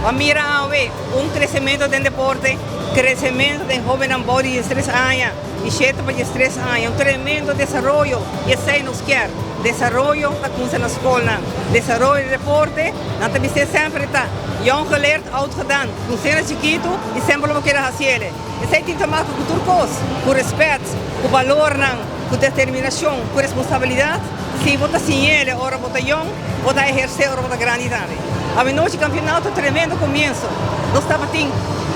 Bo a mira awe un crecemento den deporte, crecemento den hobennan bou di diestres aña, di shete pa diestres aña, un tremendo desaroyo y esey nos kier. Desaroyo ta cuminsa na scolnan, desaroyo di deporte, nan ta bis'é semper ta jong geleerd, oud gedaan, cunsena chikito y semper lo bo keda haciele. Esey tin ta maka cu tur cos, cu respet, cu balornan, cu determinacion, cu responsabilidad. Si bo ta siñele ora bo ta yong, bo ta ehercé ora bo ta grandi tambe. Awenochi campeonato tremendo comienso. Nos tabatin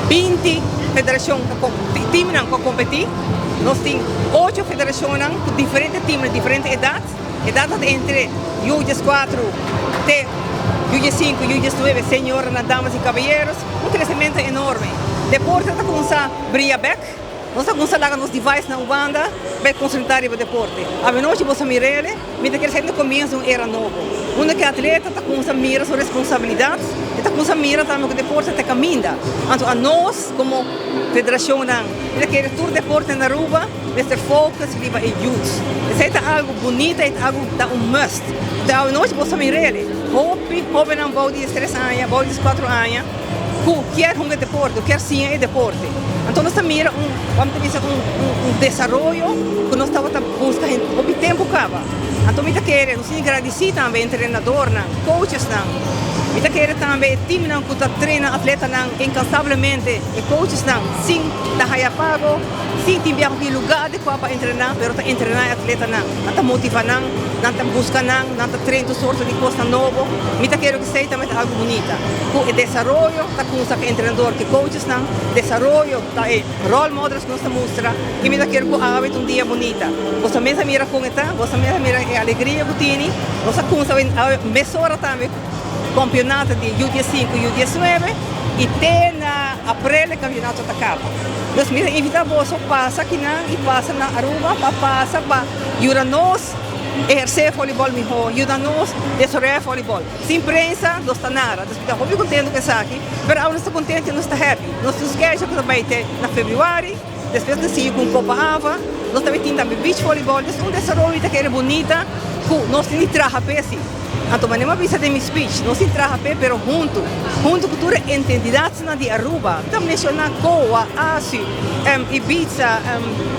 20 federacion ta teamnan cu a competi. Nos tin ocho federacionnan cu diferente teamnan, diferente edad. Edad ta entre yu 14 te yu 15, yu 19, señoranan, damas y caballeros. Un crecemento enorme. Deporte ta cuminsa bria bek. Nos ta cuminsa laga nos device na un banda bay concentra riba deporte. Awenochi bo sa mirele, mi ta kere sa e comienzo di un era nobo. Unda cu e atleta ta cuminsa mira su responsabilidad, e ta cuminsa mira tambe cu deporte ta caminda. Anto anos como federacionnan, mi ta kere tur deporte na Aruba mester focus riba e youth. Esey ta algo bunita y ta algo ta un must. Anto awenochi bo sa mirele, hopi hobennan bou di 13 aña, bou di 14 aña, cu kier hunga deporte, cu kier siña e deporte. Anto nos ta mira un, wam ta bisa un, un, un desaroyo cu nos tabata busca hopi tempo caba. Anto mi ta kere, nos tin gradici tambe entrenadornan, coachesnan. Mi ta kere tambe e teamnan cu ta traina atletanan incansablemente, e coachesnan sin ta haya pago, sin tin biaha cu lugar adecua pa entrena, pero ta entrena e atletanan. Nan ta motiva nan, nan ta busca nan, nan ta train tur sorto di cosnan nobo. Mi ta kere cu esey tambe ta algo bunita. Cu e desaroyo ta cuminsa cu e entrenador, cu e coachesnan, desaroyo ta e role models cu nos ta mustra y mi ta kere cu awe ta un dia bunita. Boso mes a mira con e ta, boso mes a mira e alegria cu tini. Nos a cuminsa awe mesora tambe cu campeonato di U 15 y U 19 y te na april e campeonato ta caba. Dus mi ta invita boso pasa akinan y pasa na Aruba pa pasa pa yuda nos eherce volleyball miho, yuda nos desaroya volleyball. Sin prensa nos ta nada, dus mi ta hopi contento cu esaki, pero awe nos ta contento y nos ta happy. Nos tin un schedule cu ta bay te na februari, despues nos sigui cu Copa Ava, nos tambe tin tambe beach volleyball, dus un desaroyo ta kere bunita cu nos tin di traha p'e si. Anto manera mi a bisa den mi speech, nos tin traha p'e pero hunto, hunto cu tur e entidadnan di Aruba. Mi ta menciona COA, ASU, Ibiza,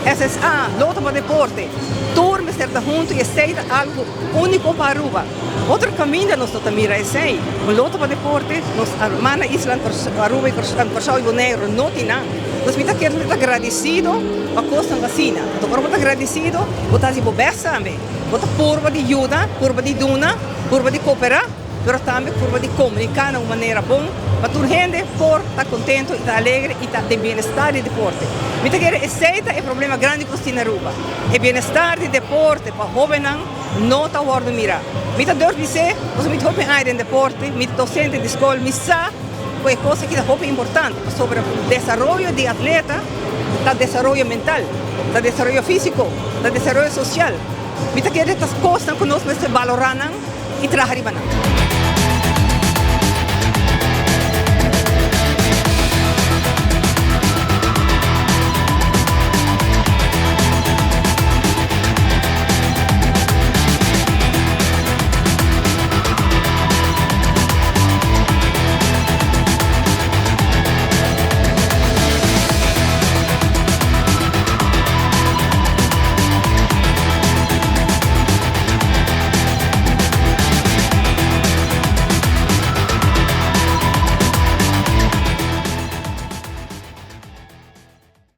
SSA, Lotto pa Deporte, tur mester ta hunto y esey ta algo unico pa Aruba. Otro caminda nos no ta mira esey. Un Lotto pa Deporte, nos hermana isla Aruba y Corsou y Bonaire no tin nan. Nos mi ta kier ta agradecido pa cosnan asina. Anto ora bo ta agradecido, bo ta haci bo best tambe. Bo ta purba di yuda, purba di duna, purba di coopera, pero tambe purba di comunica na un manera bon pa tur hende por ta contento y ta alegre y ta den bienestar di deporte. Mi ta kere esey ta e problema grandi cu nos tin na Aruba. E bienestar di deporte pa hobennan no ta wordo mira. Mi ta durf bis'é, pasobra mi ta hopi aña den deporte, mi ta docente di scol, mi sa cu e cos aki ta hopi importante pasobra desaroyo di atleta ta desaroyo mental, ta desaroyo fisico, ta desaroyo social. Mi ta kere ta cosnan cu nos mester balora nan y traha riba nan.